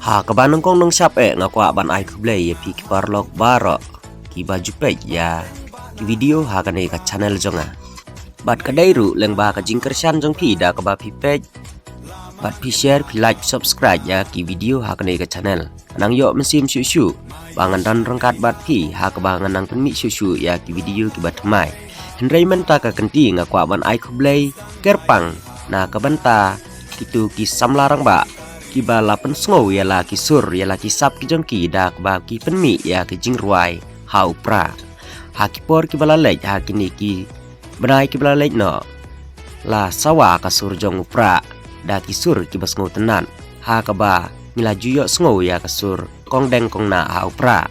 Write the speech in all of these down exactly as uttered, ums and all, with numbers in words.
Ha kaba nyngkong nyngshap eh nga kwah ban ai khublei ïa phi ki paralok baroh kiba ju peit ïa ki video ha kane ka channel jong nga. Bad ka dei ruh lyngba ka jingkyrshan jong phi da kaba phi peit bad phi share, phi like, subscribe ïa ki video ha kane ka channel. Ngan ïoh mynsiem shuh shuh ba ngan don ryngkat bad phi ha kaba ngan nang pynmih shuh shuh ïa ki video kiba thymmai. Hynrei mynta ka kynti nga kwah ban ai khublei kyrpang na ka bynta kito ki samla rangbah kiba la pynsngew ïa la ki sur, ïa la ki sap ki jong ki da kaba ki pynmih ïa ki jingrwai ha u Prah. Ha ki por kiba la leit, ha kine ki bnai kiba la leit noh, la sawa ka sur jong u Prah da ki sur kiba sngewtynnat, ha kaba ngi la ju ïohsngew ïa ka sur Kong Deng Kong Nah ha u Prah.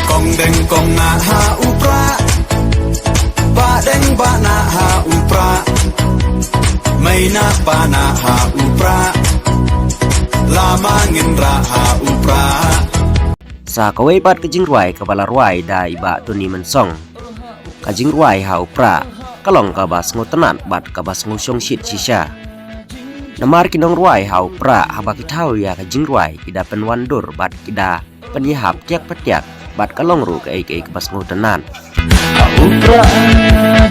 Kong Deng Kong Nah ha u Prah, Bah Deng Bah Nah ha u Prah, Mei Nah Pa Nah ha u Prah, Lama Ngin Rah ha u Prah. Sa kawei pat ka jingrwai kaba la rwai da i Bah Tony Mynsong. Ka jingrwai ha u Prah ka long kaba sngewtynnat bad kaba sngewshongshit shisha. Namar ki nongrwai ha u Prah haba ki thaw ïa ka jingrwai ki da pynwandur bad ki da pynïahap tiak patiak bad ka long ruh kaei kaei kaba sngewtynnat. Ha u Prah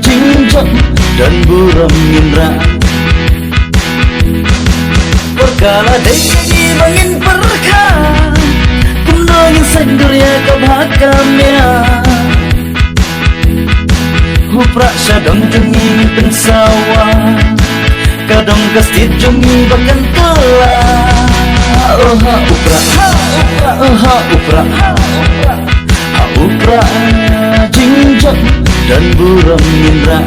jingjop don burom ngin rah. Por ka la dei ba ngin pyrkhat kumno ngin sait dur ïa ka bha ka mih. Ha u Prah sha dong jong ngi ngin pynsawa. Ka dong ka state jong ngi ba kan kylla. Oh ha u Prah, ha u Prah, oh ha u Prah, ha u Prah. Ha u Prah jingjop don burom ngin rah.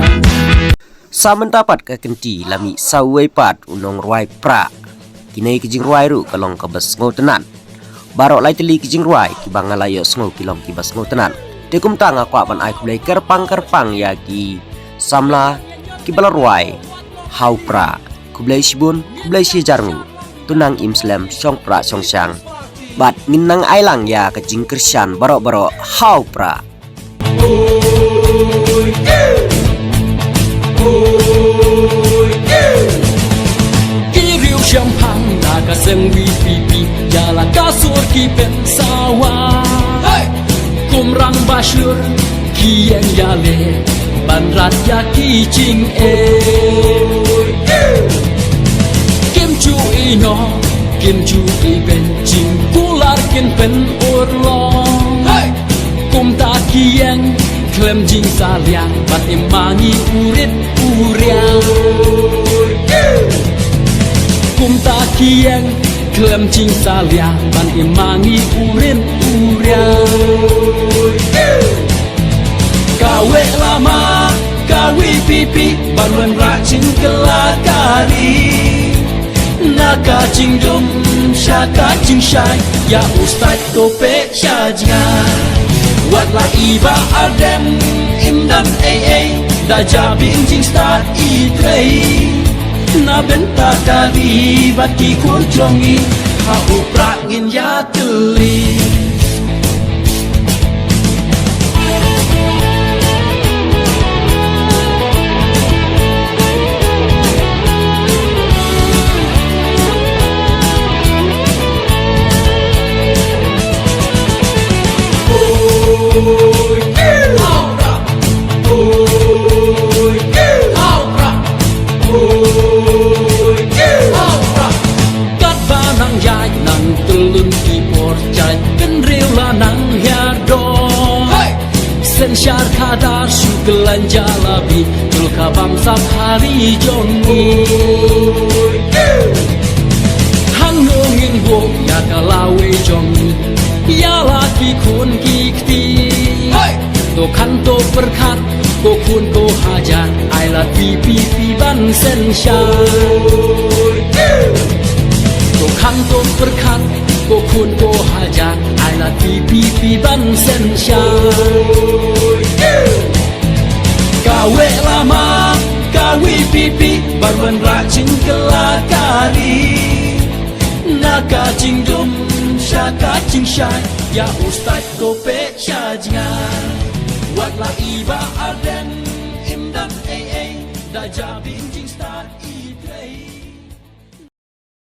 Sa mynta pat ka kynti la mih sa uwei pat u nongrwai Prah. Kine ki jingrwai ruh ka long kaba sngewtynnat. Baroh lai tylli ki jingrwai kiba nga la ïohsngew ki long kiba sngewtynnat. Te kumta nga kwah ban ai khublei kyrpang kyrpang ïa ki samla kiba la rwai ha u Prah. Khublei shibun, khublei shihajar nguh. To nang im slem shong Prah shong shang. Bad ngin nang ai lang ïa ka jingkyrshan baroh baroh ha u Prah. Ki riew shemphang na ka seng VPP ïa la ka sur ki pynsawa. Hey! Kum rangbah shlur ki ïeng ïaleh ban rat ïa ki jingeh. Kim ju ïehnoh, kim ju ïehbeiñ, jingkular kin pynurlong. Hey! Kumta ki ïeng khlem jingsalia bad im ma ngi u rit u riang. Kumta ki ïeng khlem jingsalia bad im ma ngi u rit u riang. Kawei lama, kawei VPP ban wanrah jingkylla ka ri. Na ka jingdum sha ka jingshai ïa u stait to peit sha jngai. Wat la i Bah Ardent im don ei ei, da jabieng jingstad i trei. Na bynta ka ri bad ki khun jong ngi ha u Prah ngin ïatylli. Katba nang ïaid nang tyllun ki por jait, bynriew la nang hiar dor. Hey! Synshar khadar shu khlaiñ jalabi, tul ka bam sap ha ri jong ngi. Hangno ngin buh ïa ka lawei jong ngi, ïa la ki khun ki kti. Hey! To khang to pyrkhat, ko khun ko hajar, ai lad VPP ban synshar. To khang to pyrkhat, ko khun ko hajar, ai lad VPP ban synshar. Kawei lama, kawei VPP ban wanrah jingkylla ka ri. Na ka jingdum sha ka jingshai, ïa u stait to peit sha jngai. Wat la i Bah Ardent im don ei ei, da jabieng